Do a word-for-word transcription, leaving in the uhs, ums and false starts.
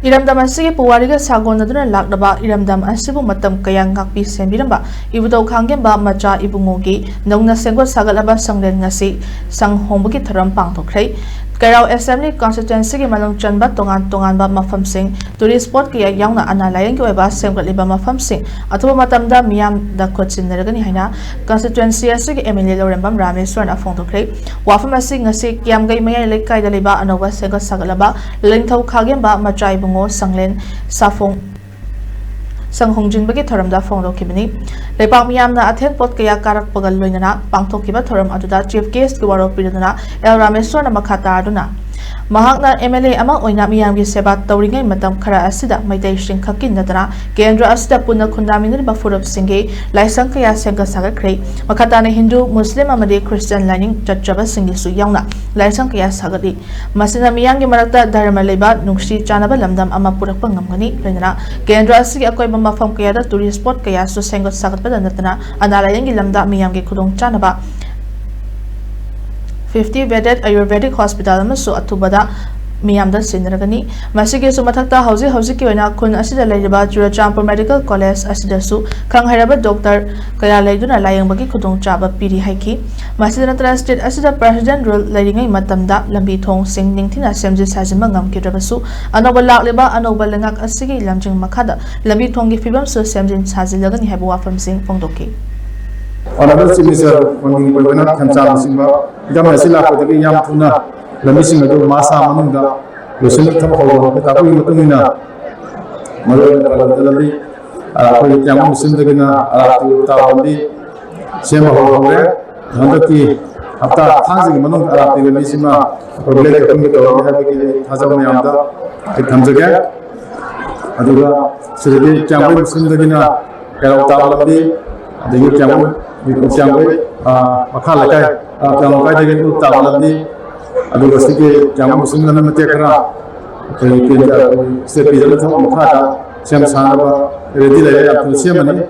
ꯏꯔꯝꯗꯝ ꯑꯁꯤꯒꯤ ꯄꯨꯋꯥꯔꯤꯒ ꯁꯥꯒꯣꯟꯅꯗꯨꯅ ꯂꯥꯛꯂꯕ ꯏꯔꯝꯗꯝ ꯑꯁꯤꯕꯨ ꯃꯇꯝ ꯀꯌꯥ ꯉꯥꯛꯄꯤ ꯁꯦꯟꯕꯤꯔꯝꯕ ꯏꯕꯨꯙꯧ ꯈꯥꯡꯒꯦꯝꯕ ꯃꯆꯥ ꯏꯕꯨꯡꯉꯣꯒꯤ ꯅꯧꯅ ꯁꯦꯝꯒꯠ ꯁꯥꯒꯠꯂꯕ ꯁꯪꯂꯦꯟ ꯉꯁꯤ ꯁꯪ ꯍꯣꯡꯕꯒꯤ ꯊꯧꯔꯝ ꯄꯥꯡꯊꯣꯛꯈ꯭ꯔꯦ꯫ ꯀꯩꯔꯥꯎ ꯑꯦꯁꯦꯝꯕ꯭ꯂꯤ ꯀꯟꯁꯇꯤꯇ꯭ꯋꯦꯟꯁꯤꯒꯤ ꯃꯅꯨꯡ ꯆꯟꯕ ꯇꯣꯉꯥꯟ ꯇꯣꯉꯥꯟꯕ ꯃꯐꯝꯁꯤꯡ, ꯇꯨꯔꯤꯁ ꯁ꯭ꯄꯣꯠ ꯀꯌꯥ ꯌꯥꯎꯅ ꯑꯅꯥ ꯂꯥꯏꯌꯦꯡꯒꯤ ꯑꯣꯏꯕ ꯁꯦꯝꯒꯠꯂꯤꯕ ꯃꯐꯝꯁꯤꯡ ꯑꯊꯨꯕ ꯃꯇꯝꯗ ꯃꯤꯌꯥꯝꯗ ꯈꯨꯠꯁꯤꯟꯅꯔꯒꯅꯤ ꯍꯥꯏꯅ ꯀꯟꯁꯇꯤꯇ꯭ꯋꯦꯟꯁꯤ ꯑꯁꯤꯒꯤ ꯑꯦꯝ ꯑꯦꯜ ꯑꯦ ꯂꯧꯔꯦꯝꯕꯝ ꯔꯥꯃꯦꯁ꯭ꯋꯔꯅ ꯐꯣꯡꯗꯣꯛꯈ꯭ꯔꯦ꯫ ꯋꯥꯐꯝ ꯑꯁꯤ ꯉꯁꯤ ꯀꯤꯌꯥꯝꯒꯩ ꯃꯌꯥꯏ ꯂꯩꯀꯥꯏꯗ ꯂꯩꯕ ꯑꯅꯧꯕ ꯁꯦꯝꯒꯠ ꯁꯥꯒꯠꯂꯕ ꯂꯤꯡꯊꯧ ꯈꯥꯒꯦꯝꯕ ꯃꯆꯥ ꯏꯕꯨꯡꯉꯣ ꯁꯪꯂꯦꯟ ꯁꯥꯐꯣꯡ ꯁꯪ ꯍꯣꯡꯖꯤꯟꯕꯒꯤ ꯊꯧꯔꯝꯗ ꯐꯣꯡꯗꯣꯛꯈꯤꯕꯅꯤ꯫ ꯂꯩꯕꯥꯛ ꯃꯤꯌꯥꯝꯅ ꯑꯊꯦꯡ ꯄꯣꯠ ꯀꯌꯥ ꯀꯥꯔꯛꯄꯒ ꯂꯣꯏꯅꯅ ꯄꯥꯡꯊꯣꯛꯈꯤꯕ ꯊꯧꯔꯝ ꯑꯗꯨꯗ ꯆꯤꯐ ꯒꯦꯁ꯭ꯠꯀꯤ ꯋꯥꯔꯣꯞ ꯄꯤꯗꯨꯅ ꯑꯦꯜ ꯔꯥꯃꯦꯁ꯭ꯋꯔꯅ ꯃꯈꯥ ꯇꯥꯗꯨꯅ, ꯃꯍꯥꯛꯅ ꯑꯦꯝ ꯑꯦꯜ ꯑꯦ ꯑꯃ ꯑꯣꯏꯅ ꯃꯤꯌꯥꯝꯒꯤ ꯁꯦꯕꯥ ꯇꯧꯔꯤꯉꯩ ꯃꯇꯝ ꯈꯔ ꯑꯁꯤꯗ ꯃꯩꯇꯩꯁꯤꯡ ꯈꯛꯀꯤ ꯅꯠꯇꯅ ꯀꯦꯟꯗ꯭ꯔ ꯑꯁꯤꯗ ꯄꯨꯟꯅ ꯈꯨꯟꯗꯥꯃꯤꯟꯅꯔꯤꯕ ꯐꯨꯔꯨꯞꯁꯤꯡꯒꯤ ꯂꯥꯏꯁꯪ ꯀꯌꯥ ꯁꯦꯝꯒꯠ ꯁꯥꯒꯠꯈ꯭ꯔꯦ꯫ ꯃꯈꯥ ꯇꯥꯅ ꯍꯤꯟꯗꯨ, ꯃꯨꯁꯂꯤꯝ ꯑꯃꯗꯤ ꯈ꯭ꯔꯤꯁꯇꯤꯌꯥꯟ ꯂꯥꯏꯅꯤꯡ ꯆꯠꯆꯕꯁꯤꯡꯒꯤꯁꯨ ꯌꯥꯎꯅ ꯂꯥꯏꯁꯪ ꯀꯌꯥ ꯁꯥꯒꯠꯂꯤ꯫ ꯃꯁꯤꯅ ꯃꯤꯌꯥꯝꯒꯤ ꯃꯔꯛꯇ ꯙꯔꯃ ꯂꯩꯕ, ꯅꯨꯡꯁꯤ ꯆꯥꯟꯅꯕ ꯂꯝꯗꯝ ꯑꯃ ꯄꯨꯔꯛꯄ ꯉꯝꯒꯅꯤ꯫ ꯂꯣꯏꯅꯅ ꯀꯦꯟꯗ꯭ꯔ ꯑꯁꯤꯒꯤ ꯑꯀꯣꯏꯕ ꯃꯐꯝ ꯀꯌꯥꯗ ꯇꯨꯔꯤꯁ ꯁ꯭ꯄꯣꯠ ꯀꯌꯥꯁꯨ ꯁꯦꯝꯒꯠ ꯁꯥꯒꯠꯄꯗ ꯅꯠꯇꯅ ꯑꯅꯥ ꯂꯥꯏꯌꯦꯡꯒꯤ ꯂꯝꯗ ꯃꯤꯌꯥꯝꯒꯤ ꯈꯨꯗꯣꯡꯆꯥꯅꯕ fifty bedded Ayurvedic hospital ꯑꯃꯁꯨ ꯑꯊꯨꯕꯗ ꯃꯤꯌꯥꯝꯗ ꯁꯤꯟꯅꯔꯒꯅꯤ꯫ ꯃꯁꯤꯒꯤꯁꯨ ꯃꯊꯛꯇ ꯍꯧꯖꯤꯛ ꯍꯧꯖꯤꯛꯀꯤ ꯑꯣꯏꯅ ꯈꯨꯟ ꯑꯁꯤꯗ ꯂꯩꯔꯤꯕ ꯆꯨꯔꯆꯥꯟꯄꯨꯔ ꯃꯦꯗꯤꯀꯦꯜ ꯀꯣꯂꯦꯖ ꯑꯁꯤꯗꯁꯨ ꯈꯪ ꯍꯩꯔꯕ ꯗꯣꯛꯇꯔ ꯀꯌꯥ ꯂꯩꯗꯨꯅ ꯂꯥꯌꯦꯡꯕꯒꯤ ꯈꯨꯗꯣꯡꯆꯥꯕ ꯄꯤꯔꯤ ꯍꯥꯏꯈꯤ꯫ ꯃꯁꯤꯗ ꯅꯠꯇꯅ ꯁ꯭ꯇꯦꯠ ꯑꯁꯤꯗ ꯄ꯭ꯔꯦꯁꯤꯗꯦꯟꯠ ꯔꯨꯜ ꯂꯩꯔꯤꯉꯩ ꯃꯇꯝꯗ ꯂꯝꯕꯤ ꯊꯣꯡꯁꯤꯡ ꯅꯤꯡꯊꯤꯅ ꯁꯦꯝꯖꯤꯟ ꯁꯥꯖꯤꯟꯕ ꯉꯝꯈꯤꯗ꯭ꯔꯕꯁꯨ, ꯑꯅꯧꯕ ꯂꯥꯛꯂꯤꯕ ꯑꯅꯧꯕ ꯂꯩꯉꯥꯛ ꯑꯁꯤꯒꯤ ꯂꯝꯖꯤꯡ ꯃꯈꯥꯗ ꯂꯝꯕꯤ ꯊꯣꯡꯒꯤ ꯐꯤꯕꯝꯁꯨ ꯁꯦꯝꯖꯤꯟ ꯁꯥꯖꯤꯜꯂꯒꯅꯤ ꯍꯥꯏꯕ ꯋꯥꯐꯝꯁꯤꯡ ꯐꯣꯡꯗꯣꯛꯈꯤ꯫ Honourable Chief Minister ꯑꯣꯏꯅ ꯈꯦꯝꯆꯥꯟꯕꯁꯤꯡꯕ ꯏꯀꯝ ꯑꯁꯤ ꯂꯥꯛꯄꯗꯒꯤ ꯌꯥꯝ ꯊꯨꯅ ꯂꯝꯕꯤꯁꯤꯡ ꯑꯗꯨ ꯃꯥꯁ ꯊꯥ ꯃꯅꯨꯡꯗ ꯂꯣꯏꯁꯤꯟꯅꯕ ꯊꯕꯛ ꯍꯧꯔꯕ ꯇꯥꯛꯄꯤꯕꯒꯤ ꯃꯇꯨꯡ ꯏꯟꯅ, ꯃꯔꯨꯑꯣꯏꯅ ꯀꯂꯝꯗ ꯂꯝꯕꯤ, ꯑ, ꯑꯩꯈꯣꯏꯒꯤ ꯀꯤꯌꯥꯝꯒꯩ ꯃꯨꯁꯂꯤꯝꯗꯒꯤꯅ ꯑꯔꯥꯇꯨ ꯇꯥꯕ ꯂꯝꯕꯤ ꯁꯦꯝꯕ ꯍꯧꯔꯍꯧꯔꯦ꯫ ꯍꯟꯗꯛꯀꯤ ꯍꯞꯇꯥ ꯊꯥꯡꯖꯒꯤ ꯃꯅꯨꯡꯗ ꯑꯔꯥꯇꯨ ꯂꯝꯕꯤꯁꯤꯃ ꯑꯩꯈꯣꯏ ꯕ꯭ꯂꯦꯛ ꯇꯣꯞꯄꯤꯡꯒ ꯇꯧꯔꯅꯤ ꯍꯥꯏꯕꯒꯤ ꯑꯩ ꯊꯥꯖꯕ ꯃꯌꯥꯝꯗ ꯑꯩ ꯊꯝꯖꯒꯦ꯫ ꯑꯗꯨꯒ ꯁꯤꯗꯒꯤ ꯀꯤꯌꯥꯝꯒꯩ ꯃꯨꯁꯂꯤꯝꯗꯒꯤꯅ ꯀꯩꯔꯥꯎ ꯇꯥꯕ ꯂꯝꯕꯤ, ꯑꯗꯒꯤ ꯀꯤꯌꯥꯝꯒꯩ, ꯀꯤꯌꯥꯝꯒꯩ, ꯑ, ꯃꯈꯥ ꯂꯩꯀꯥꯏ, ꯑ, ꯀꯤꯌꯥꯝ ꯂꯩꯀꯥꯏꯗꯒꯤ ꯎ ꯇꯥꯕ ꯂꯝꯕꯤ, ꯑꯗꯨꯒ ꯁꯤꯒꯤ ꯀꯤꯌꯥꯝꯒꯩ ꯃꯨꯁꯂꯤꯝ ꯂꯝꯕꯤ ꯃꯇꯦꯛ ꯈꯔ ꯑꯩꯈꯣꯏ ꯀꯦꯟꯗ꯭ꯔ, ꯑꯩꯈꯣꯏ ꯁ꯭ꯇꯦꯠ ꯄꯤꯗꯕ ꯊꯕꯛ ꯃꯈꯥꯗ ꯁꯦꯝ ꯁꯥꯅꯕ ꯔꯦꯗꯤ ꯂꯩꯔꯦ, ꯌꯥꯝ ꯊꯨꯅ ꯁꯦꯝꯃꯅꯤ꯫